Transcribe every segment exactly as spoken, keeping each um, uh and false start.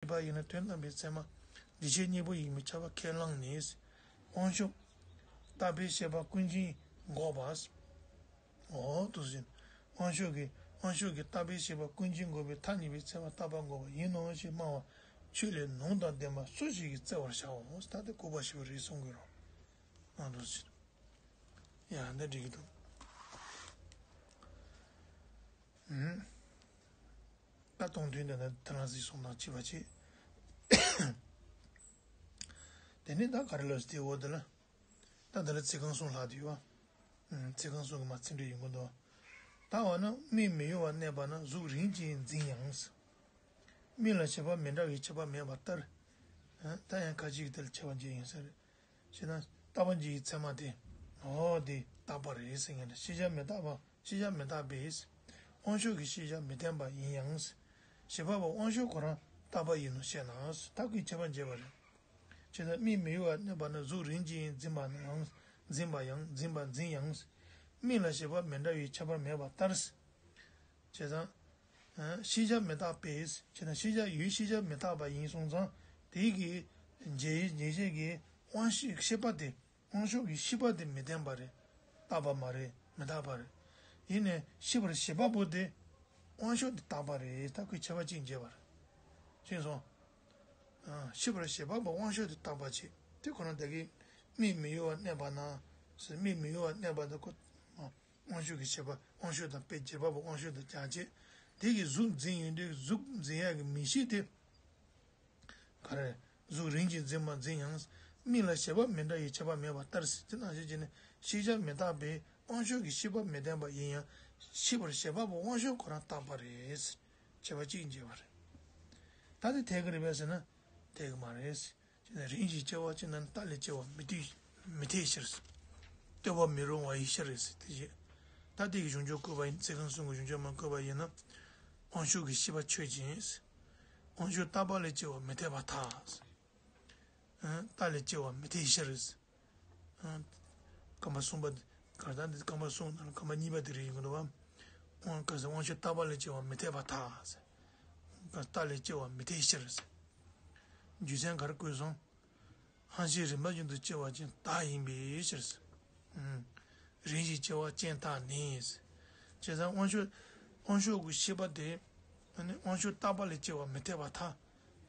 བྱེད་པ་ཡིན་ན་དོན་དམ་པའི་ཚད་མ་འདུས་བྱས་གཉིས་པོ་ཡིན་པའི་ཁྱབ་པ་ཁས་བླངས་ནས། དབང་ཕྱུག་རྟག་པའི་ཤེས་པ་ཀུན་གཞི་འགོག་པ། འོ་དུ་ཟིན། དབང་ཕྱུག་གི་དབང་ཕྱུག་གི་རྟག་པའི་ཤེས་པ་ཀུན་གཞི་འགོག་པའི་ཐ་སྙད་པའི་ཚད་མ་རྟག་པ་འགོག་པ་ཡིན་ནོ་ཞེས་སྨྲ་བ་ཆོས་ལས་ནང་དང་ལྡན་པ་སུ་ཞིག་གིས་བཙལ་བར་བྱའོ། ད་དེ་དགོས་པ་ཞིག་རེད་གསུང་གི་རོ། ཨ་དུ་ཟིན། ཡ་འདི་འགྲིག་གི་འདུག་ཨུམ། ད་སྟོང་ཐུན་དེ་ནི་ཐ་ན་སྲིད་གསུང་དང་བཅས་པ་བྱེད། དེ་ནས་ད་ག་རེ་ལབ་ཟེར་དེའི་འོག་དེ་ལ། ད་འདི་ལ་ཚིག་རྐང་གསུམ་ལྷག་དུ་ཡོད་བ། ཚིག་རྐང་གསུམ་གྱི་མ་ཚིག་འགྲེལ་ཡོང་གི་འདུག་ད་འོ་ན་མིག་མི་གཡོ་བར་གནས་པ་ན་གཟུགས་རིམ་གྱིས་འཛིན་ཡང་། མིག་ལ་ཤེས་པ་མི་འདྲ་བའི་ཁྱད་པར་མེད་པ་ལྟར། ད་ཡང་ཁ་ཅིག་གིས་དེ་ལ་ཁྱད་པར་འབྱེད་ཡིན་ས་རེད། ཞེ་ན་རྟག་པ་འཇིག་གི་ཚད་མ་དེ། འོ་དེ་རྟག་པ་རེད་ཟེར་མཁན་ལ་ཤེས་བྱ་མི་རྟག་པ། ཤེས་བྱ་མི་རྟག་པས། དབང་ཕྱུག་གི་ཤེས་བྱ་མི་བརྟན་པ་ཡིན་ཡང་། ཤེས་པ་པོ་དབང་ཕྱུག་ཁོ་རང་རྟག་པ་ཡིན་ནོ་ཤེས་ན། ད་ཁོས་ཁྱད་པར་འབྱེད་པ་རེད། ཅེས་ན་མིག་མི་གཡོ་བར་གནས་པ་ན་གཟུགས་རིམ་གྱིས་འཛིན་པ་ནའང་འཛིན་པ་ཡང་འཛིན་པ་འཛིན་ཡང་། མིག་ལ་ཤེས་པ་མི་འདྲ་བའི་ཁྱད་པར་མེད་པ་ལྟར། བྱས་ཙང་། ཤེས་བྱ་མི་རྟག་པས། བྱས་ན་ཤེས་བྱ་ཡུལ་ཤེས་བྱ་མི་རྟག་པ་ཡིན་སོང་ཙང་དེ་གི་འཇལ་འཇལ་བྱེད་ཀྱི་དབང་ཤེས་ཤེས་པ་དེ་དབང་ཕྱུག་གི་ཤེས་པ་དེ་མི་བརྟན་པ་རེད། རྟག་པ་མ་རེད། མི་རྟག་པ་རེད། ཡིན་ནའི་ཤེས་པར་བྱེད་པ་པོ་དེ་དབང་ཕྱུག་དེ་རྟག་པ་རེད། ད་ཁོས་ཁྱད་པར་གཅིག་འབྱེད་པ་རེད། ཤེས་སོང་། ཤེས་པར་བྱེད་པ་པོ་དབང་ཕྱུག་དེ་རྟག་པ་བྱེད་དེ་ཁོ་ན་ད་གི་མིག་མི་གཡོ་བར་གནས་པ་ན། མིག་མི་གཡོ་བར་གནས་པ་དེ་ཁོ། དབང་ཕྱུག་གི་ཤེས་པ་དབང་ཕྱུག་དང་དཔེ་བྱེད་པ་པོ་དབང་ཕྱུག་དང་བྱ་བྱེད་དེ་གི་གཟུགས་འཛིན་ཡོང་དུས་གཟུགས་འཛིན་ཡག་གི་མིག་ཤེས་དེ། ག་རེ། གཟུགས་རིམ་གྱིས་འཛིན་པ་འཛིན་ཡང་། མིག་ལ་ཤེས་པ་མི་འདྲ་བའི་ཁྱད་པར་མེད་པ་ལྟར་ཟེར་དེ་ནང་བཞིན་བྱས་ནས་ཤེས་བྱ་མི་རྟག་པས་དབང་ཕྱུག་གི་ཤེས་པ་མི་བརྟན་པ་ཡིན་ཡང་ཤེས་པར་བྱེད་པ་པོ་དབང་ཕྱུག་ཁོ་རང་རྟག་པ་རེད། ཁྱད་པར་གཅིག་འབྱེད་པ་རེད། ད་དེ་འཐད་ཀྱི་རེད་པས་ཟེར་ན་འཐད་ཀྱི་མ་རེད། ཅེས་ན་རིམ་གྱིས་སྐྱེ་བ་ཅེས་ན་རྟག་ལས་སྐྱེ་བ་མི་འཐད་མི་འཐད་ཕྱིར། ལྟོས་པ་མི་རུང་བ་ཡི་ཕྱིར་ཟེར་དེ་བཞིན། ད་དེ་གི་གཞུང་ཆོག་བཀོད་པ་ཡིན་ཚིག་རྐང་གསུམ་གྱི་གཞུང་ཆོག་མ་བཀོད་པ་ཡིན་ན། དབང་ཕྱུག་གི་ཤེས་པ་ཆོས་ཅན། དབང་ཕྱུག་རྟག་པ་ལས་སྐྱེ་བ་མི་འཐད་པར་ཐལ། རྟག་ལས་སྐྱེ་བ་མི་འཐད་ཕྱིར། རྐང་པ་གསུམ་པ་དེ་གར་ད་འདི་རྐང་པ་གསུམ་ནང་རྐང་པ་གཉིས་པ་དེ་རེད་ཡིན་དགོས་འདུག་བ། དབང་ག་ས་དབང་ཕྱུག་རྟག་པ་ལས་སྐྱེ་བ་མི་འཐད་པར་ཐལ། རྟག་ལས་སྐྱེ་བ་མི་འཐད་ཕྱིར། རྒྱུ་མཚན་ག་རེ་བཀོད་སོང་། ཧང་ཤེས་རིམ་པ་བཞིན་དུ་སྐྱེ་བ་ཅན་རྟག་ཡིན་པའི་ཕྱིར། རིམ་བཞིན་སྐྱེ་བ་ཅན་རྟག་ནི། བྱས་ཙང་དབང་ཕྱུག་དབང་ཕྱུག་གི་ཤེས་པ་དེ། དབང་ཕྱུག་རྟག་པ་ལས་སྐྱེ་བ་མི་འཐད་པར་ཐལ།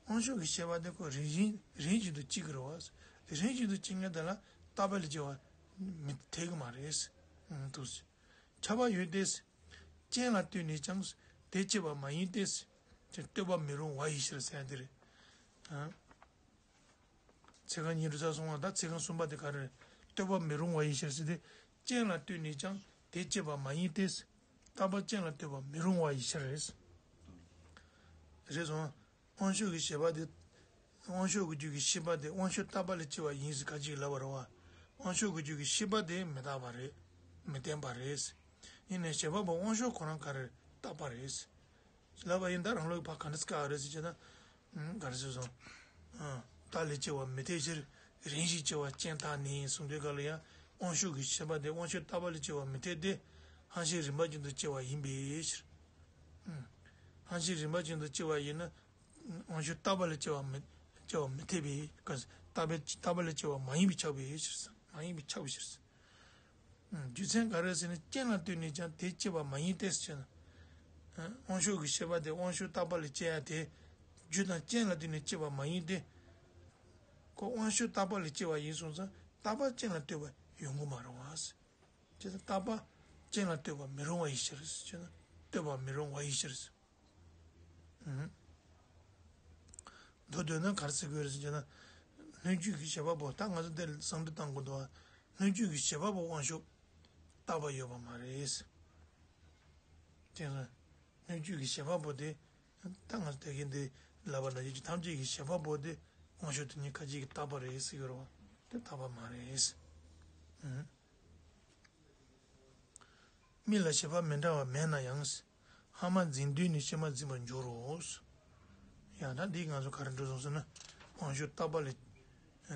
དབང་ཕྱུག་གི་ཤེས་པ་དེ་ཁོ་རིམ་བཞིན་རིམ་བཞིན་དུ་སྐྱེ་གི་རེད་བ། རིམ་བཞིན་དུ་སྐྱེ་མཁན་དེ་ལ་རྟག་པ་ལས་སྐྱེ་བ་མི་འཐད་གི་མ་རེད། འདུག་ཁྱབ་པ་ཡོད་དེ། རྐྱེན་ལ་ལྟོས་ནས་ཀྱང་དེ་སྐྱེ་བ་མ་ཡིན་ཏེ། ལྟོས་པ་མི་རུང་བ་ཡི་ཕྱིར་ཟེར་ཡ་དེ་རེད། ཚིག་རྐང་གཉིས་འགྲོ་ས་སོང་བ་ད་ཚིག་རྐང་གསུམ་པ་དེ་ག་རེ། ལྟོས་པ་མི་རུང་བ་ཡི་ཕྱིར་ཟེར་ཏེ། རྐྱེན་ལ་ལྟོས་ནས་ཀྱང་དེ་སྐྱེ་བ་མ་ཡིན་ཏེ། རྟག་པ་རྐྱེན་ལ་ལྟོས་པ་མི་རུང་བ་ཡི་ཕྱིར་རེད། རེད་སོང་། དབང་ཕྱུག་གི་ཤེས་པ་དེ། དབང་ཕྱུག་གི་རྒྱུད་ཀྱི་ཤེས་པ་དེ་དབང་ཕྱུག་རྟག་པ་ལས་སྐྱེ་བ་ཡིན་ཟེར་ཁ་ཅིག་ལབ་པ་རེད་བ། དབང་ཕྱུག་གི་རྒྱུད་ཀྱི་ཤེས་པ་དེ་མི་རྟག་པ་རེད། མི་བརྟན་པ་རེད། ཡིན་ནའི་ཤེས་པ་པོ་དབང་ཕྱུག་ཁོ་རང་ག་རེ་རྟག་པ་རེད། ལབ་པ་ཡིན་ད་རང་ལུགས་ཕ་ག་འདྲ་སྐ་རེད་ཟེར་བྱས་ན། ག་རེ་ཟེར་སོང་། རྟག་ལས་སྐྱེ་བ་མི་འཐད་ཕྱིར། རིམ་བཞིན་སྐྱེ་བ་ཅན་རྟག་ནི་གསུངས་དུས་སྐབས་ལ་ཡང་དབང་ཕྱུག་གི་ཤེས་པ་དེ་དབང་ཕྱུག་རྟག་པ་ལས་སྐྱེ་བ་མི་འཐད་དེ། ཧང་ཤེས་རིམ་པ་བཞིན་དུ་སྐྱེ་བ་ཡིན་པའི་ཕྱིར། ཧང་ཤེས་རིམ་པ་བཞིན་དུ་སྐྱེ་བ་ཡིན་ན། དབང་ཕྱུག་རྟག་པ་ལས་སྐྱེ་བ་མི་སྐྱེ་བ་མི་འཐད་པའི་སྐབས་རྟག་པའི་རྟག་པ་ལས་སྐྱེ་བ་མ་ཡིན་པས་ཁྱབ་པའི་ཕྱིར། མ་ཡིན་པས་ཁྱབ་པའི་ཕྱིར། རྒྱུ་མཚན་ག་རེ་ཟེར་ན་རྐྱེན་ལ་ལྟོས་ནས་ཀྱང་དེ་སྐྱེ་བ་མ་ཡིན་ཏེ་ཟེར་ན། དབང་ཕྱུག་གི་ཤེས་པ་དེ་དབང་ཕྱུག་རྟག་པ་ལས་སྐྱེ་ཡ་དེ། རྒྱུ་དང་རྐྱེན་ལ་ལྟོས་ནས་སྐྱེ་བ་མ་ཡིན་ཏེ། ཁོ་དབང་ཕྱུག་རྟག་པ་ལས་སྐྱེ་བ་ཡིན་སོང་ཙང་རྟག་པ་རྐྱེན་ལ་ལྟོས་པ་ཡོང་གི་མ་རེད་བ། ཅེས་དང་རྟག་པ་རྐྱེན་ལ་ལྟོས་པ་མི་རུང་བ་ཡི་ཕྱིར་ཟེར་ན་ལྟོས་པ་མི་རུང་བ་ཡི་ཕྱིར་ཟེར། མདོར་བསྡུས་ན་ག་རེ་ཟེར་དགོས་རེད་ཟེར་ན། སྣོད་བཅུད་ཀྱི་བྱེད་པ་པོ་ད་ང་ཚོ་འདིར་བསམ་བློ་བཏང་དགོས་འདུག་བ། སྣོད་བཅུད་ཀྱི་བྱེད་པ་པོ་དབང་ཕྱུག་རྟག་པ་ཡོད་པ་མ་རེད། དེ་ན་སྣོད་བཅུད་ཀྱི་བྱེད་པ་པོ་དེ་ད་ང་ཚོ་དེ་གིན་འདི་ལབ་པ་ན་ཡོད་ཀྱི་ཐམས་ཅད་ཀྱི་བྱེད་པ་པོ་དེ་དབང་ཕྱུག་དེ་ཉིད་ཁ་ཅིག་གིས་རྟག་པ་རེད་ཟེར་གྱི་རེད་བ། དེ་རྟག་པ་མ་རེད། མིག་ལ་ཤེས་པ་མི་འདྲ་བ་མེད་ན་ཡང་། ལྷག་མ་འཛིན་དུས་ནི་ཕྱི་མ་འཛིན་པར་འགྱུར་རོ། ཡང་ན་འདི་ང་ཚོ་ག་རེ་འགྲོ་སོང་ཟེར་ན། དབང་ཕྱུག་རྟག་པ་ལས།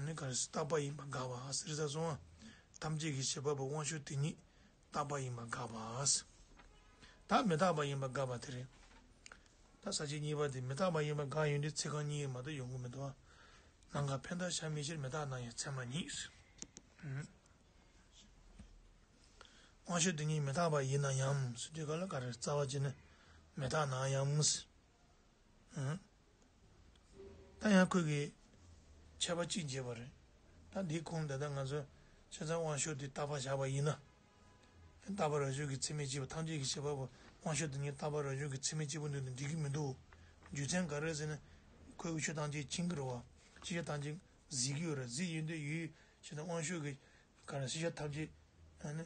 ནི་ག་རེ་རྟག་པ་ཡིན་པ་དགག་པ་ཟེར་ས་སོང་བ། ཐམས་ཅད་ཀྱི་བྱེད་པ་པོ་དབང་ཕྱུག་དེ་ཉིད་རྟག་པ་ཡིན་པ་དགག་པ། ད་མི་རྟག་པ་ཡིན་པ་དགག་པ་དེ་རེད། ད་ས་བཅད་གཉིས་པ་དེ་མི་རྟག་པ་ཡིན་པ་འགའ་ཡོད་དུས་ཚིག་རྐང་གཉིས་མ་གཏོགས་ཡོང་གི་མི་འདུག་ནམ་མཁའ་ཕན་མཐོ་ཤར་མིན་ཕྱིར། མི་རྟག་ན་ཡང་ཚད་མ་ཉིད། དབང་ཕྱུག་དེ་ཉིད་མི་རྟག་པ་ཡིན་ན་ཡང་ཟེར་དུས་ག་ལ་ག་རེ་རྩ་བ་བྱས་ན་མི་རྟག་ན་ཡང་། ཨང་། ད་ཡང་ཁོས་ཀྱི་ཁྱད་པར་གཅིག་བྱས་པ་རེད། ད་འདིའི་ཁུངས་ད་ལྟ་ང་ཚོས་ཆ་ཚང་དབང་ཕྱུག་དེ་རྟག་པ་བཞག་པ་ཡིན་ན། རྟག་པ་རང་བྱུང་གི་ཚད་མས་སྐྱེས་པ་ཐམས་ཅད་ཀྱི་བྱེད་པ་པོ་དབང་ཕྱུག་དེ་ཉིད་རྟག་པ་རང་བྱུང་གི་ཚད་མས་སྐྱེས་པ་འདུག་ན་འགྲིག་གི་མི་འདུག་རྒྱུ་མཚན་ག་རེ་ཟེར་ན། ཁོས་ཆོས་ཐམས་ཅད་མཁྱེན་གྱི་རེད་བ། ཤེས་བྱ་ཐམས་ཅད་གཟིགས་ཀྱི་ཡོད་རེད། གཟིགས་ཡོད་དུས་ཡུལ་ཆ་ཚང་དབང་ཕྱུག་གི་ག་རེ་ཤེས་བྱ་ཐམས་ཅད། ཨ་ནི།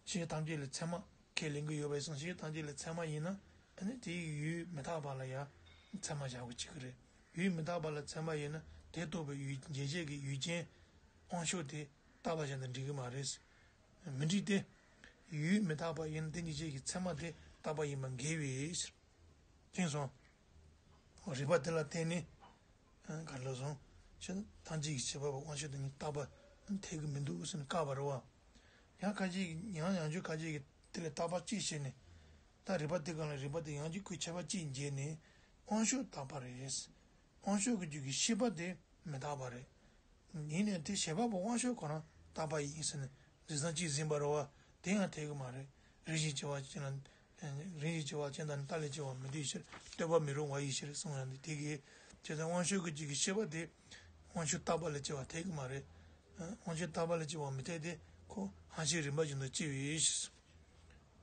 ཤེས་བྱ་ཐམས་ཅད་ལ་ཚད་མ་ཁས་ལེན་གྱི་ཡོད་པའི་སང་ཤེས་བྱ་ཐམས་ཅད་ལ་ཚད་མ་ཡིན་ན། ཨ་ནི་དེའི་ཡུལ་མི་རྟག་པ་ལ་ཡང་ཚད་མ་བཞག་དགོས་བྱེད་ཀྱི་རེད། ཡུལ་མི་རྟག་པ་ལ་ཚད་མ་ཡིན་ན་དེ་རྟོགས་པའི་ཡུལ་འཇལ་བྱེད་ཀྱི་ཡུལ་ཅན་དབང་ཕྱུག་དེ་རྟག་པ་བཞག་ན་འགྲིག་གི་མ་རེད། མི་འགྲིག་སྟེ། ཡུལ་མི་རྟག་པ་ཡིན་ན་དེ་ཉིད་ཅན་གྱི་ཚད་མ་དེ་རྟག་པ་ཡིན་པ་འགལ་བའི་ཕྱིར། མཁྱེན་སོང་། རིགས་པ་དེ་ལ་བརྟེན་ནས། ག་ལ་སོང་། ཆོས་ཐམས་ཅད་ཀྱི་བྱེད་པ་པོ་དབང་ཕྱུག་དེ་ཉིད་རྟག་པ་འཐད་ཀྱི་མི་འདུག་ཟེར་ནས་བཀག་པ་རེད་བ། ཡང་ཁ་ཅིག་ཡང་ཡང་ཆོས་ཁ་ཅིག་གིས་དེ་ལ་རྟག་པ་གཅིག་བྱས་ནས། ད་རིགས་པ་དེ་གང་ལ་རིགས་པ་དེ་ཡང་གཅིག་ཁོས་ཁྱད་པར་གཅིག་འབྱེད་ནས། དབང་ཕྱུག་རྟག་པ་རེད། དབང་ཕྱུག་གི་རྒྱུད་ཀྱི་ཤེས་པ་དེ་མི་རྟག་པ་རེད། ཡིན་ནའི་དེ་བྱེད་པ་པོ་དབང་ཕྱུག་ཁོ་རང་རྟག་པ་ཡིན་ཟེར་ནས་རིགས་ཙམ་གཅིག་འཛིན་པ་རེད་བ། དེ་ཡང་འཐད་ཀྱི་མ་རེད། རིགས་ཤེས་སྐྱེ་བ་ཅན་ལ། རིགས་ཤེས་སྐྱེ་བ་ཅན་དང་ནི་རྟག་ལས་སྐྱེ་བ་མི་འདོད་ཕྱིར། ལྟོས་པ་མི་རུང་བ་ཡི་ཕྱིར་གསུངས་ཡང་དེ་གིས་ཇི་ལྟར་དབང་ཕྱུག་གི་རྒྱུད་ཀྱི་ཤེས་པ་དེ་དབང་ཕྱུག་རྟག་པ་ལ་སྐྱེ་བ་འཐད་ཀྱི་མ་རེད། དབང་ཕྱུག་རྟག་པ་ལ་སྐྱེ་བ་མི་འཐད་དེ་ཁོ་ཧ་ཅང་རིམ་པ་བཞིན་དུ་སྐྱེ་བའི་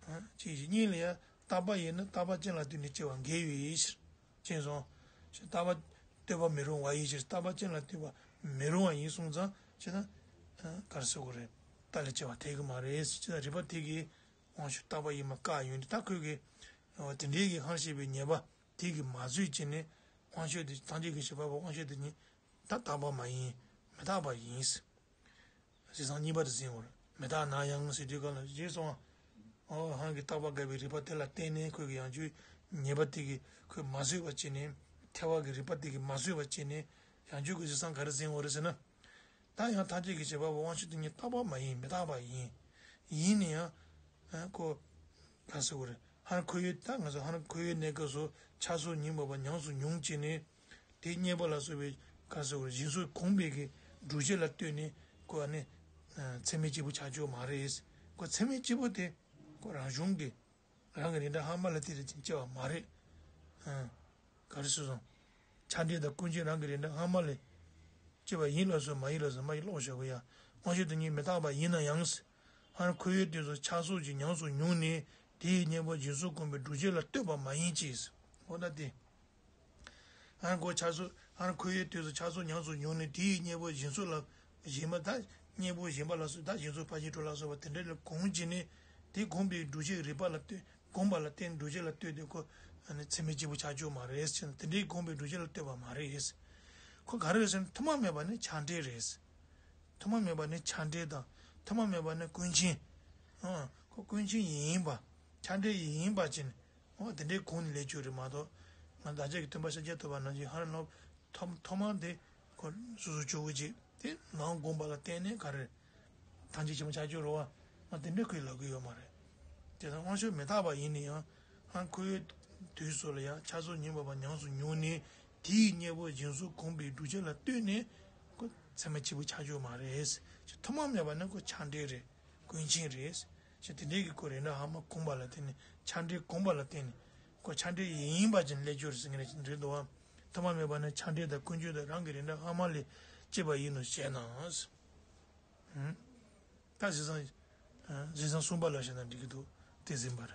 ཕྱིར། ཅེས་གཉིས་ལ་ཡང་རྟག་པ་ཡིན་ན་རྟག་པ་ཅན་ལ་ལྟོས་ནས་སྐྱེ་བ་འགལ་བའི་ཕྱིར། མཁྱེན་སོང་། རྟག་པ་ལྟོས་པ་མི་རུང་བ་ཡི་ཕྱིར། རྟག་པ་ཅན་ལ་ལྟོས་པ་མི་རུང་བ་ཡིན་གསུངས་ཙང་ཅི་ན། ག་རེ་ཟེར་དགོས་རེད། རྟག་ལས་སྐྱེ་བ་འཐད་ཀྱི་མ་རེད། ཅི་ན་རིགས་པ་དེ་གིས་དབང་ཕྱུག་རྟག་པ་ཡིན་པ་བཀག་ཡོང་དུས་ད་ཁོས་ཀྱིས། དེ་འདྲའི་གི་ཧང་ཤེས་པའི་ཉེས་པ་དེ་གིས་མ་བཟོད་ཅི་ནས་དབང་ཕྱུག་དེ་ཐམས་ཅད་ཀྱི་བྱེད་པ་པོ་དབང་ཕྱུག་དེ་ཉིད་ད་རྟག་པ་མ་ཡིན་མི་རྟག་པ་ཡིན། ཞེས་སང་གཉིས་པ་དེ་ཟིན་བར་མི་རྟག་ན་ཡང་ཟེར་དུས་གང་ལ་རྗེས་སོང་བ། ཨོ་ཧང་གི་རྟག་པ་འགལ་བའི་རིགས་པ་དེ་ལ་བརྟེན་ནས་ཁོས་ཀྱི་ཡང་རྒྱུ་ཉེས་པ་དེ་གིས་ཁོས་མ་བཟོད་པ་བྱས་ནས་ཐལ་བ་གི་རིགས་པ་དེ་གིས་མ་བཟོད་པ་བྱས་ནས་ཡང་རྒྱུ་གི་ཞེས་སང་ག་རེ་ཟིན་བར་ཟེར་ན། ད་ཡང་ཐམས་ཅད་ཀྱི་བྱེད་པ་པོ་དབང་ཕྱུག་དེ་ཉིད་རྟག་པ་མ་ཡིན་མི་རྟག་པ་ཡིན། ཡིན་ན་ཡང་། ཁོ། ག་ཟེར་བ་རེད། ཧར་འཁོར་ཡུལ་ད་ང་ཚོ་ཧར་འཁོར་ཡུལ་གནས་སྐབས་སུ་ཆགས་སོགས་ཉིད་མ་པ་ཉམས་སུ་མྱོང་བྱས་ནས། དེའི་རྙེད་པ་ལ་སོགས་པའི་ག་ཟེར་བ་རེད་སྦྱིན་སོགས་གོམས་པའི་གི་སྒྲུབ་བྱེད་ལ་ལྟོས་ནས་ཁོ་ཨ་ནི། ཚད་མས་སྐྱེས་བུ་ཆགས་ཆོག་མ་རེད། ཁོ་ཚད་མས་སྐྱེས་བུ་དེ་ཁོ་རང་བྱུང་གི་རང་གི་རིགས་འདྲ་སྔ་མ་ལ་དེ་རེད་ཅིང་སྐྱེ་བ་མ་རེད། ཨང་། ག་རེ་ཟེར་སོང་། ཆགས་འདྲེས་དང་ཀུན་མཁྱེན་རང་གི་རིགས་འདྲ་སྔ་མ་ལས་སྐྱེ་བ་ཡིན་ལ་སོགས་མ་ཡིན་ལ་སོགས་མ་ཡིན་ལོག་བཞག་གི་ཡ། དབང་ཕྱུག་དེ་ཉིད་མི་རྟག་པ་ཡིན་ན་ཡང་། ཧར་འཁོར་ཡུལ་དེ་ཚོ་ཆགས་སོགས་ཀྱིས་ཉམས་སུ་མྱོང་ནས་དེ་ཡི་གཉེན་པོ་སྦྱིན་སོགས་གོམས་པའི་སྒྲུབ་བྱེད་ལ་ལྟོས་པ་མ་ཡིན་ཅེས། འོ་ན་དེ། ཧར་འཁོར་ཆགས་སོགས་ཧར་འཁོར་ཡུལ་དེ་ཚོ་ཆགས་སོགས་ཉམས་སུ་མྱོང་ནས་དེ་ཡི་གཉེན་པོ་སྦྱིན་སོགས་ལ་གཞན་པ་ད་གཉེན་པོ་གཞན་པ་ལ་སོགས་ད་སྦྱིན་སོགས་ཕར་ཕྱིན་དྲུག་ལ་སོགས་པ་དེ་འདྲ་ལ་གོམས་བྱས་ནས་དེ་གོམས་པའི་སྒྲུབ་བྱེད་རིགས་པ་ལ་ལྟོས། གོམས་པ་ལ་བརྟེན་སྒྲུབ་བྱེད་ལ་ལྟོས་ཏེ་ཁོ་ཚད་མས་སྐྱེས་བུ་ཆགས་ཆོག་མ་རེད་ཟེར་ན་དེ་འདྲའི་གོམས་པའི་སྒྲུབ་བྱེད་ལ་ལྟོས་པ་མ་རེད། ཁོ་ག་རེ་རེད་ཟེར་ན་ཐུན་མོང་མེད་པ་ནི་ཆགས་འདྲེས་རེད། ཐུན་མོང་མེད་པ་ནི་ཆགས་འདྲེས་དང་ཐུན་མོང་མེད་པ་ནི་ཀུན་མཁྱེན། ཨང་། ཁོ་ཀུན་མཁྱེན་ཡིན་པ། ཆགས་འདྲེས་ཡིན་པ་ཅན། འོ་དེ་འདྲའི་གོང་ནས་ལས་བཅོས་རེད་མ་གཏོགས། ང་བདག་ཅག་གི་སྟོན་པ་ཤཱཀྱ་ཐུབ་པ་ནང་བཞིན་ཧ་ར་ལོ། ཐོག་ཐོག་མར་དེ་ཁོ་སོ་སོ་སྐྱོ་བོ་ཅིག་དེ་ནང་དགོངས་པ་ལ་བརྟེན་ནས་ག་རེ། ཐམས་ཅད་ཆེན་པོ་ཆགས་ཆོག་རོ་བ། ང་དེ་འདྲ་ཁོས་ལབ་གི་ཡོད་མ་རེད། དེ་དང་དབང་ཕྱུག་མི་རྟག་པ་ཡིན་ན་ཡང་། ཧང་འཁོར་ཡུལ་དུས་སུ་ལ་ཡང་ཆགས་སོགས་ཉིད་མ་པ་ཉམས་སུ་མྱོང་ནས་དེའི་གཉེན་པོ་སྦྱིན་སོགས་གོམས་པའི་སྒྲུབ་བྱེད་ལ་ལྟོས་ནས་ཁོ་ཚད་མས་སྐྱེས་བུ་ཆགས་ཆོག་མ་རེད། ཐུན་མོང་མེད་པ་ནི་ཁོ་ཆགས་འདྲེས་རེད། ཀུན་མཁྱེན་རེད། ཞེས་དེ་འདྲའི་གི་ཁོ་རེ་འདྲ་ཧ་མ་གོམས་པ་ལ་བརྟེན་ནས་ཆགས་འདྲེས་གོམས་པ་ལ་བརྟེན་ནས་ཁོ་ཆགས་འདྲེས་ཡིན་པ་ཅན་ལས་སྦྱོར་ཟེར་མཁན་རེད་འདུག་བ། ཐུན་མོང་མེད་པ་ནི་ཆགས་འདྲེས་དང་ཀུན་སྤྱོད་དང་རང་གི་རིགས་འདྲ་སྔ་མ་ལས་སྐྱེས་པ་ཡིན་ནོ་ཞེ་ན། ད་ཟེར་སང་། ཟེར་སང་གསུམ་པ་ལ་བཤད་ན་འགྲིག་གི་འདུག་དེ་ཟིན་པར།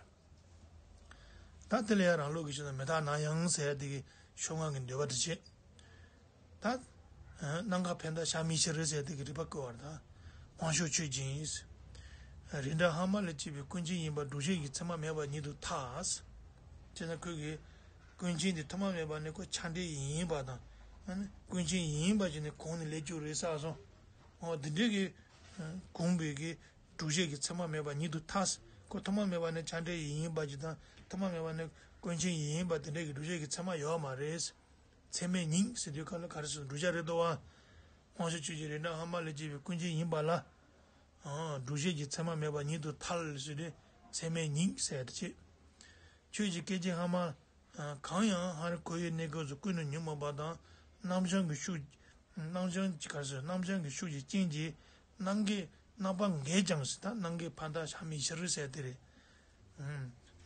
ད་དེ་ལ་ཡང་རང་ལུགས་ཀྱི་ཆོས་ན་མི་རྟག་ན་ཡང་ཟེར་ཡ་དེ་གི་ཤོག་ངག་གི་འདོད་པ་དེ་བྱེད། ད། ནམ་མཁའ་ཕན་མཐོ་ཤར་མིན་ཕྱིར་ཟེར་དེ་གི་རིགས་པ་བཀོད་པར་ད། དབང་ཕྱུག་ཆོས་ཅན། རིགས་འདྲ་སྔ་མ་ལས་སྐྱེས་པའི་ཀུན་མཁྱེན་ཡིན་པ་སྒྲུབ་བྱེད་ཀྱི་ཚད་མ་མེད་པ་ཉིད་དུ་ཐལ། ཅེ་ན་ཁོས་ཀྱི། ཀུན་མཁྱེན་དེ་ཐུན་མོང་མེད་པ་ནི་ཁོ་ཆགས་འདྲེས་ཡིན་པ་དང་། ཀུན་མཁྱེན་ཡིན་པ་ཅིག་ནི་གོང་ནས་ལས་རྒྱུ་རེད་ས་སོང་། འོ་འདི་འདྲའི་གི། གོམས་པའི་གི། སྒྲུབ་བྱེད་ཀྱི་ཚད་མ་མེད་པ་ཉིད་དུ་ཐལ། ཁོ་ཐུན་མོང་མེད་པ་ནི་ཆགས་འདྲེས་ཡིན་པ་ཅིག་དང་ཐུན་མོང་མེད་པ་ནི་ཀུན་མཁྱེན་ཡིན་པ་དེ་འདྲའི་གི་སྒྲུབ་བྱེད་ཀྱི་ཚད་མ་ཡོད་མ་རེད། ཚད་མས་ཉིད་ཟེར་དུས་ག་ལ་ག་རེ་ཟེར་བསྒྲུབ་བྱ་རེད་དོ་བ། དབང་ཕྱུག་ཆོས་ཅན་རིགས་འདྲ་སྔ་མ་ལས་སྐྱེས་པའི་ཀུན་མཁྱེན་ཡིན་པ་ལ། སྒྲུབ་བྱེད་ཀྱི་ཚད་མ་མེད་པ་ཉིད་དུ་ཐལ་ཟེར་དུས་ཚད་མས་ཉིད་ཟེར་དེ་བྱེད། ཆོས་ཀྱི་སྐད་ཅིག་སྔ་མ། གང་ཡང་ཧ་རི་ཁོ་བོའི་གནས་སྐབས་སུ་ཀུན་ནས་ཉོན་མོངས་པ་དང་རྣམ་བྱང་གི་ཤུགས། རྣམ་བྱང་གི་ག་རེ་ཟེར། རྣམ་བྱང་གི་ཤུགས་ཀྱི་རྐྱེན་གྱིས་རྣམ་གའི་རྣམ་པ་འགས་ཀྱང་ཟེར། ད་རྣམ་གའི་ཕན་བཏགས་བྱ་མིན་ཕྱིར་ཟེར་དེ་རེད།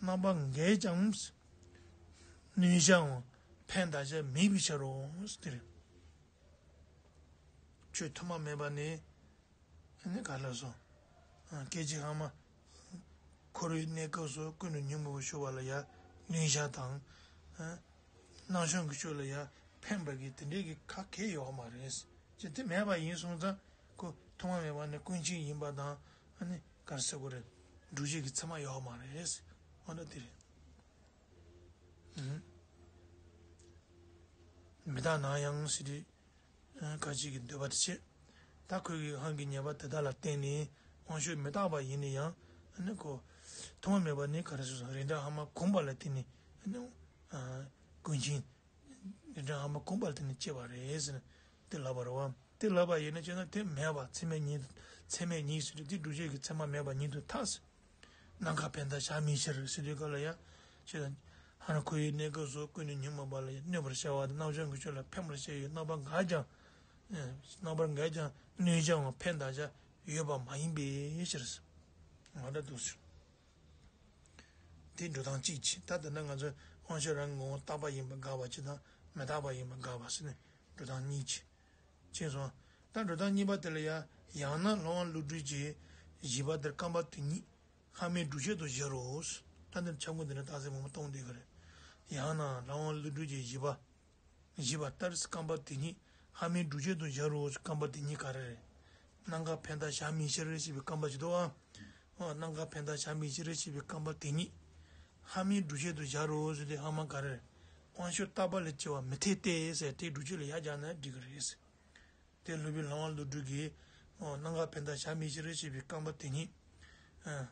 རྣམ་པ་འགས་ཀྱང་གནོད་བྱའམ་ཕན་བཏགས་བྱ་མིན་པའི་ཕྱིར་རོ་ཟེར་དེ་རེད། ཆོས་ཐོག་མ་མེད་པ་ནས། ཨ་ནི་ག་ལ་སོང་། སྐད་ཅིག་ཧ་མ། འཁོར་བའི་གནས་སྐབས་སུ་ཀུན་ནས་ཉོན་མོངས་པ་ཞུགས་པ་ལ་ཡང་གནོད་བྱ་དང་། སྣང་ཤུགས་ཀྱི་ཕྱོགས་ལ་ཡང་ཕན་པ་གི་དེ་འདྲའི་གི་ག་གེ་ཡོད་མ་རེད། ཅི་སྟེ་མེད་པ་ཡིན་སོང་ཙང་ཁོ་ཐོག་མ་མེད་པ་ནས་ཀུན་མཁྱེན་ཡིན་པ་དང་། ཨ་ནི་ག་རེ་ཟེར་དགོས་རེད། སྒྲུབ་བྱེད་ཀྱི་ཚད་མ་ཡོད་མ་རེད། འོ་ན་དེ་རེད། མི་རྟག་ན་ཡང་ཟེར་དུས། ཁ་ཅིག་གིས་འདོད་པ་དེ་བྱེད། ད་ཁོས་ཀྱི་སྔོན་གྱི་ཉེས་པ་དེ་དག་ལ་བརྟེན་ནས་དབང་ཕྱུག་མི་རྟག་པ་ཡིན་ན་ཡང་། ཨ་ནི་ཁོ། ཐོག་མ་མེད་པ་ནས་ག་རེ་ཟེར་སོང་། རིགས་འདྲ་ཧ་མ་གོམས་པ་ལ་བརྟེན་ནས། ཨ་ནི། ཀུན་མཁྱེན། རིགས་འདྲ་ཧ་མ་གོམས་པ་ལ་བརྟེན་ནས་སྐྱེས་པ་རེད་ཟེར་ནས་དེ་ལབ་པ་རེད་བ། དེ་ལབ་པ་ཡིན་ན་བྱས་ན་དེ་མེད་པ་ཚད་མས་ཉིད། ཚད་མས་ཉིད་ཟེར་དུས་དེ་སྒྲུབ་བྱེད་ཀྱི་ཚད་མ་མེད་པ་ཉིད་དུ་ཐལ་ཟེར། རྣམ་ག་ཕན་བཏགས་བྱ་མིན་ཕྱིར་ཟེར་དུས་སྐབས་ལ་ཡང་། ཅེས་དང་། ཧ་ར་ཁོ་བོའི་གནས་སྐབས་སུ་ཀུན་ནས་ཉོན་མོངས་པ་ལ་གནོད་པར་བྱ་བ་དང་རྣམ་བྱང་གི་ཕྱོགས་ལ་ཕན་པར་བྱ་བའི་རྣམ་པ་འགས་ཀྱང་། རྣམ་པ་འགས་ཀྱང་གནོད་བྱའམ་ཕན་བཏགས་བྱ་ཡོད་པ་མ་ཡིན་པའི་ཕྱིར། ང་འདྲ་འདུག་ཟེར། དེ་འགྲོ་སྟངས་གཅིག་བྱས། ད་དེ་ན་ང་ཚོ་དབང་ཕྱུག་རང་ངོ་བོ་རྟག་པ་ཡིན་པ་དགག་པ་གཅིག་དང་མི་རྟག་པ་ཡིན་པ་དགག་པ་ཟེར་ནས་འགྲོ་སྟངས་གཉིས་བྱས། ཕྱིན་སོང་། ད་འགྲོ་སྟངས་གཉིས་པ་དེ་ལ་ཡང་། ཡང་ན་ལྷ་དབང་བློ་གྲོས་ཀྱིས་བཞི་པ་དེར་རྐང་པ་དེ་ཉིད་ཧ་མའི་སྒྲུབ་བྱེད་དུ་སྦྱར་རོ། ད་འདིར་ཆ་མགོ་འདི་ནས་རྟགས་གསལ་མང་པོ་གཏོང་བསྡད་ཀྱི་རེད། ཡང་ན་ལྷ་དབང་བློ་གྲོས་ཀྱིས་བཞི་པ། བཞི་པ་ལྟར་རྐང་པ་དེ་ཉིད་ཧ་མའི་སྒྲུབ་བྱེད་དུ་སྦྱར་རོ། རྐང་པ་དེ་ཉིད་ག་རེ་རེད། རྣམ་ག་ཕན་བཏགས་བྱ་མིན་ཕྱིར་ཞེས་པའི་རྐང་པ་ཞིག་འདུག་ཨ། ཨོ། རྣམ་ག་ཕན་བཏགས་བྱ་མིན་ཕྱིར་ཞེས་པའི་རྐང་པ་དེ་ཉིད་ཧ་མའི་སྒྲུབ་བྱེད་དུ་སྦྱར་རོ་ཟེར་ཏེ། ཧ་མ་ག་རེ་རེད། དབང་ཕྱུག་རྟག་པ་ལས་སྐྱེ་བ་མི་འཐད་དེ་ཟེར་ཏེ་སྒྲུབ་བྱེད་ལ་ཡར་སྦྱར་ན་འགྲིག་གི་རེད། དེ་སློབ་དཔོན་ལྷ་དབང་བློ་གྲོས་ཀྱིས། ཨོ། རྣམ་ག་ཕན་བཏགས་བྱ་མིན་ཕྱིར་ཞེས་པའི་རྐང་པ་དེ་ཉིད། ཨ།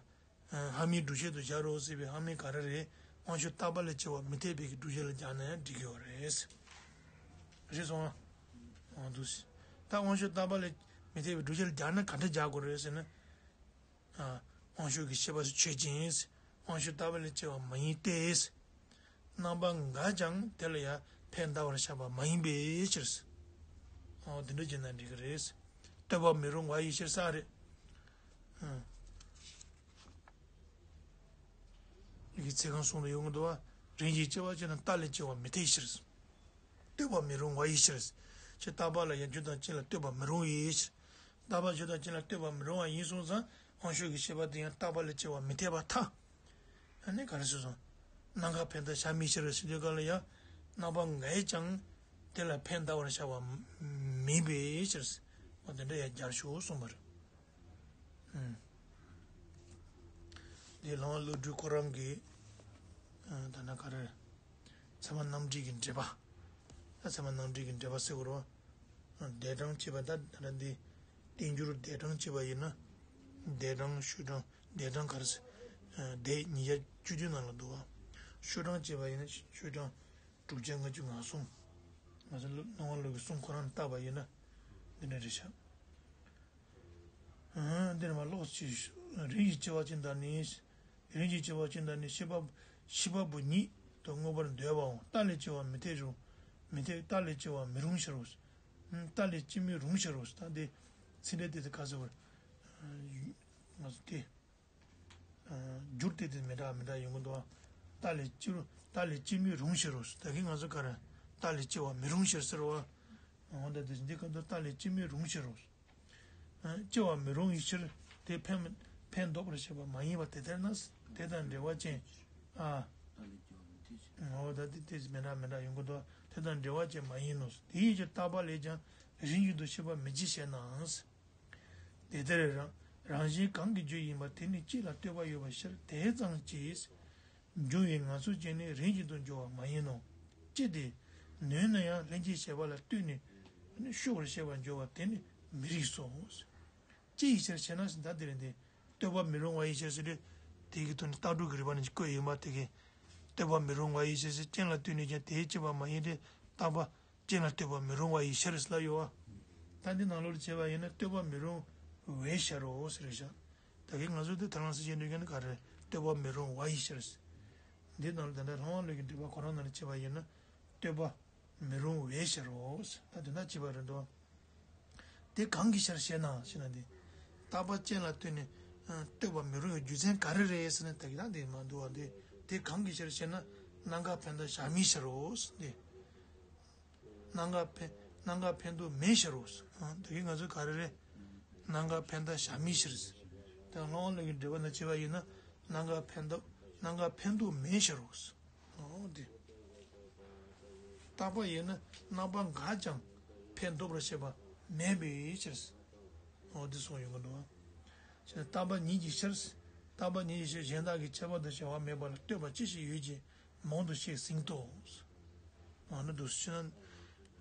ཨ། ཧ་མའི་སྒྲུབ་བྱེད་དུ་སྦྱར་རོ་ཟེར་བའི་ཧ་མའི་ག་རེ་རེད། དབང་ཕྱུག་རྟག་པ་ལས་སྐྱེ་བ་མི་འཐད་པའི་གི་སྒྲུབ་བྱེད་ལ་སྦྱར་ན་ཡང་འགྲིག་གི་ཡོད་རེད། རེད་སོང་ཨ། འོ་འདུག་སེ། ད་དབང་ཕྱུག་རྟག་པ་ལས་མི་འཐད་པའི་སྒྲུབ་བྱེད་ལ་སྦྱར་ན་ག་འདྲ་སྦྱར་དགོས་རེད་ཟེར་ན། ཨ། དབང་ཕྱུག་གི་ཤེས་པ་སུ་ཆོས་ཅན། དབང་ཕྱུག་རྟག་པ་ལས་སྐྱེ་བ་མ་ཡིན་ཏེ། རྣམ་པ་འགས་ཀྱང་དེ་ལ་ཡང་ཕན་བཏགས་པར་བྱ་བ་མ་ཡིན་པའི་ཕྱིར། ཨོ། དེ་འདྲ་བྱས་ན་འགྲིག་གི་རེད། ལྟོས་པ་མི་རུང་བ་ཡི་ཕྱིར་ཟེར་རེད། ཨང་། ཡི་གེ་ཚིག་རྐང་གསུམ་དུ་ཡོང་གི་འདུག་བ། རིམ་གྱིས་སྐྱེ་བ་ཅན་ལ་རྟག་ལས་སྐྱེ་བ་མི་འཐད་ཕྱིར། ལྟོས་པ་མི་རུང་བ་ཡི་ཕྱིར། ཅེས་རྟག་པ་ལ་ཡང་རྒྱུ་དང་རྐྱེན་ལ་ལྟོས་པ་མི་རུང་བའི་ཕྱིར། རྟག་པ་རྒྱུ་དང་རྐྱེན་ལ་ལྟོས་པ་མི་རུང་བ་ཡིན་སོང་ཙང་དབང་ཕྱུག་གི་ཤེས་པ་དེ་ཡང་རྟག་པ་ལས་སྐྱེ་བ་མི་འཐད་པར་ཐལ། ཨ་ནི་ག་རེ་ཟེར་སོང་། རྣམ་ག་ཕན་བཏགས་བྱ་མིན་ཕྱིར་ཟེར་དུས་སྐབས་ལ་ཡང་། རྣམ་པ་འགས་ཀྱང་དེ་ལ་ཕན་བཏགས་པར་བྱ་བ་མིན་པའི་ཕྱིར། འོ་དེ་འདྲ་ཡང་སྦྱར་ཤོག་གསུངས་པ་རེད། ཨུམ། འདི་ལྷ་དབང་བློ་གྲོས་ཁོ་རང་གི། ཨ། ད་ན་ག་རེ། ཚད་མ་རྣམ་འགྲེལ་གྱི་འགྲེལ་པ། ད་ཚད་མ་རྣམ་འགྲེལ་གྱི་འགྲེལ་པ་ཟེར་དགོས་རེད་བ། འདས་གྲངས་བྱས་པ་ད་ད་ལྟ་འདི། བསྟན་འགྱུར་འདས་གྲངས་བྱས་པ་ཡིན་ན། འདས་གྲངས་ཤུལ་གྲངས་འདས་གྲངས་ག་རེ་ཟེར། འདས་ཉིས་བརྒྱ་བཅུ་བདུན་ནང་ལ་འདུག་བ། ཤུལ་གྲངས་བྱས་པ་ཡིན་ན་ཤུལ་གྲངས་དྲུག་བརྒྱ་ལྔ་བཅུ་ང་གསུམ། ང་ཚོ་སྣང་བ་བློ་གི་གསུང་ཁོ་རང་བཏགས་པ་ཡིན་ན། འདི་འདྲ་རེད་ཤག་འདིར་མ་ལོག་ཅིག་རིམ་གྱིས་སྐྱེ་བ་ཅན་དག་ནི། རིམ་གྱིས་སྐྱེ་བ་ཅན་དག་ནི་ཤེས་པ། ཤེས་པ་པོ་ཉིད་དུ་མངོན་པར་འདོད་པའང་རྟག་ལས་སྐྱེ་བ་མི་འཐད་རུང་། མི་འཐད་རྟག་ལས་སྐྱེ་བ་མི་རུང་ཕྱིར་རོ། རྟག་ལས་སྐྱེ་མི་རུང་ཕྱིར་རོ། ད་འདི་ཚིག་འགྲེལ་དེ་ཚོ་ག་ཟེར་བར། ང་ཚོ་དེ། འགྱུར་དེ་དེ་མི་འདྲ་མི་འདྲ་ཡོང་གི་འདུག་རྟག་ལས་སྐྱེ་རུང་རྟག་ལས་སྐྱེ་མི་རུང་ཕྱིར་རོ། ད་གིན་ང་ཚོ་ག་རེ། རྟག་ལས་སྐྱེ་བ་མི་རུང་ཕྱིར་ཟེར་བ། འོ་ད་དེ་འདི་ག་འདུག་རྟག་ལས་སྐྱེ་མི་རུང་ཕྱིར་རོ། སྐྱེ་བ་མི་རུང་བའི་ཕྱིར་དེ་ཕན་ཕན་འདོགས་པར་བྱེད་པ་མ་ཡིན་པ་དེ་ལྟར་ན། དེ་དང་འབྲེལ་བ་ཅན། ཨ། འོ་ད་དེ་དེ་མི་འདྲ་མི་འདྲ་ཡོང་གི་འདུག་དེ་དང་འབྲེལ་བ་ཅན་མ་ཡིན་ནོ། དེ་ཡི་ཕྱིར་རྟག་པ་ལས་ཀྱང་རིམ་བཞིན་དུ་ཤེས་པ་མི་བྱེད་ཞེ་ན། དེ་ལྟར་རང་རང་བཞིན་གང་གི་རྒྱུ་ཡིན་པ་དེ་ནི་སྤྱི་ལ་ལྟོས་པ་ཡོད་པའི་ཕྱིར་དེ་ཙམ་གྱིས། འགྱུར་བའི་ངང་ཚུལ་ཅན་ནི་རིམ་བཞིན་དུ་འགྱུར་བ་མ་ཡིན་ནོ། ཅི་སྟེ། ནུས་ན་ཡང་ལྷན་སྐྱེས་ཤེས་པ་ལ་ལྟོས་ནས་ཤུགས་པར་བཤད་པར་འགྱུར་བ་དེ་ནི་མི་རིགས་སོ། ཅི་ཡི་ཕྱིར་ཞེ་ན་ཟེར་ད་དེ་རེད་དེ། ལྟོས་པ་མི་རུང་བ་ཡི་ཕྱིར་ཟེར་དུས། དེ་གི་དོན་ནི་རྟགས་དྲུག་གི་རིགས་པ་ནས་བཀོད་ཡོད་པ་དེ་གས། ལྟོས་པ་མི་རུང་བ་ཡི་ཕྱིར་ཟེར་རྐྱེན་ལ་ལྟོས་ནས་ཀྱང་དེའི་སྐྱེས་པ་མ་ཡིན་ཏེ་རྟག་པ། རྐྱེན་ལ་ལྟོས་པ་མི་རུང་བ་ཡི་ཕྱིར་ཟེར་ལ་ཡོད་བ། ད་འདི་ནང་ལོགས་ལ་བྱས་པ་ཡིན་ན་ལྟོས་པ་མི་རུང་བའི་ཕྱིར་རོ་ཟེར་བཞག་ད་གིན་ང་ཚོ་འདི་ཐ་ལང་སི་བྱེད་འདོད་མཁན་ནི་ག་རེ། ལྟོས་པ་མི་རུང་བ་ཡི་ཕྱིར་ཟེར། འདི་ནང་ལ་དེ་འདྲ་ལྷག་དབང་ལུགས་ཀྱི་འགྲེལ་པ་ཁོ་རང་ནང་ལ་བྱས་པ་ཡིན་ན་ལྟོས་པ་མི་རུང་བའི་ཕྱིར་རོ། ད་དེ་འདྲ་བྱས་པ་རེད་འདུག་དེ་གང་གི་ཕྱིར་ཞེ་ན་ཞེ་ན་འདི། རྟག་པ་ཅན་ལ་ལྟོས་ནས་ལྟོས་པ་མི་རུང་བའི་རྒྱུ་མཚན་ག་རེ་རེད་ཟེར་ན་ད་གི་ད་འདི་མ་འདུག་བ། འདི་དེ་གང་གི་ཕྱིར་ཞེ་ན་སྣང་གར་ཕན་འདོགས་བྱ་མིའི་ཕྱིར་རོ། འདི། སྣང་གར་ཕན་སྣང་གར་ཕན་འདོགས་མེད་ཕྱིར་རོ། ད་གི་ང་ཚོ་ག་རེ་རེད། སྣང་གར་ཕན་འདོགས་བྱ་མིའི་ཕྱིར། ད་ལྷག་དབང་ལུགས་ཀྱི་འགྲེལ་པ་ནང་བྱས་པ་ཡིན་ན་སྣང་གར་ཕན་འདོགས་སྣང་གར་ཕན་འདོགས་མེད་ཕྱིར་རོ། འོ་དེ། རྟག་པ་ཡིན་ན་སྣང་བ་འགགས་ཀྱང་ཕན་འདོགས་པར་བྱེད་པ་མེད་པའི་ཕྱིར། འོ་དེ་གསུངས་ཡོང་གི་འདུག་ཞེས་ན་རྟག་པ་ཉིད་ཀྱི་ཕྱིར། རྟག་པ་ཉིད་ཀྱི་ཕྱིར་གཞན་དག་གི་ཁྱད་པར་དུ་བྱ་བ་མེད་པ་ལ་ལྟོས་པ་ཅི་ཞིག་ཡོད་ཀྱི་མང་དུ་བཤད་ཟིན་ཏོ། འོ་ན་འདུག་ཕྱིར་ན་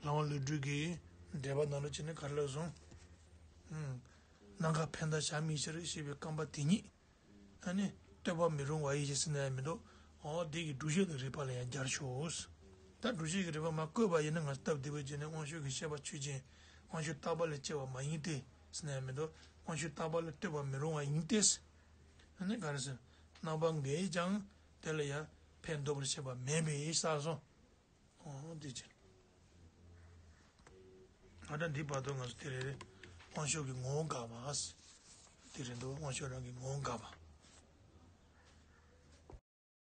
ལྷག་དབང་ལུགས་འགྲེལ་པའི་འགྲེལ་པ་ནང་ལ་བྱས་ནས་ག་རེ་ལབ་སོང་། སྣང་གར་ཕན་འདོགས་བྱ་མིའི་ཕྱིར་ཞེས་པའི་རྐང་པ་དེ་ཉིད། ཨ་ནི། ལྟོས་པ་མི་རུང་བ་ཡི་ཞེས་ཟེར་ན་ཡང་མི་འདུག་འོ་དེ་གི་སྒྲུབ་བྱེད་ཀྱི་རིགས་པ་ལ་ཡང་སྦྱར་ཆོག་ད་སྒྲུབ་བྱེད་ཀྱི་རིགས་པ་མ་བཀོད་པ་ཡིན་ན་ང་སྟབས་བདེ་བོ་བྱས་ནས་དབང་ཕྱུག་གི་བཤད་པ་ཆོས་ཅན། དབང་ཕྱུག་རྟག་པ་ལས་སྐྱེ་བ་མ་ཡིན་ཏེ་ཟེར་ན་ཡང་མི་འདུག་དབང་ཕྱུག་རྟག་པ་ལས་ལྟོས་པ་མི་རུང་བ་ཡིན་ཏེ། ཨ་ནི་ག་རེ་ཟེར། སྣང་བ་འགགས་ཀྱང་དེ་ལ་ཡང་ཕན་འདོགས་པར་བྱེད་པ་མེད་པའི་ས་སོ། འོ་དེ་ཕྱིར། ཨ་ད་འདི་བར་དུ་ང་ཚོ་དེ་རེ་རེ་དབང་ཕྱུག་གི་ངོ་བོ་འགགས་པ། དེ་རེད་འདུག་དབང་ཕྱུག་རང་གི་ངོ་བོ་འགགས་པ།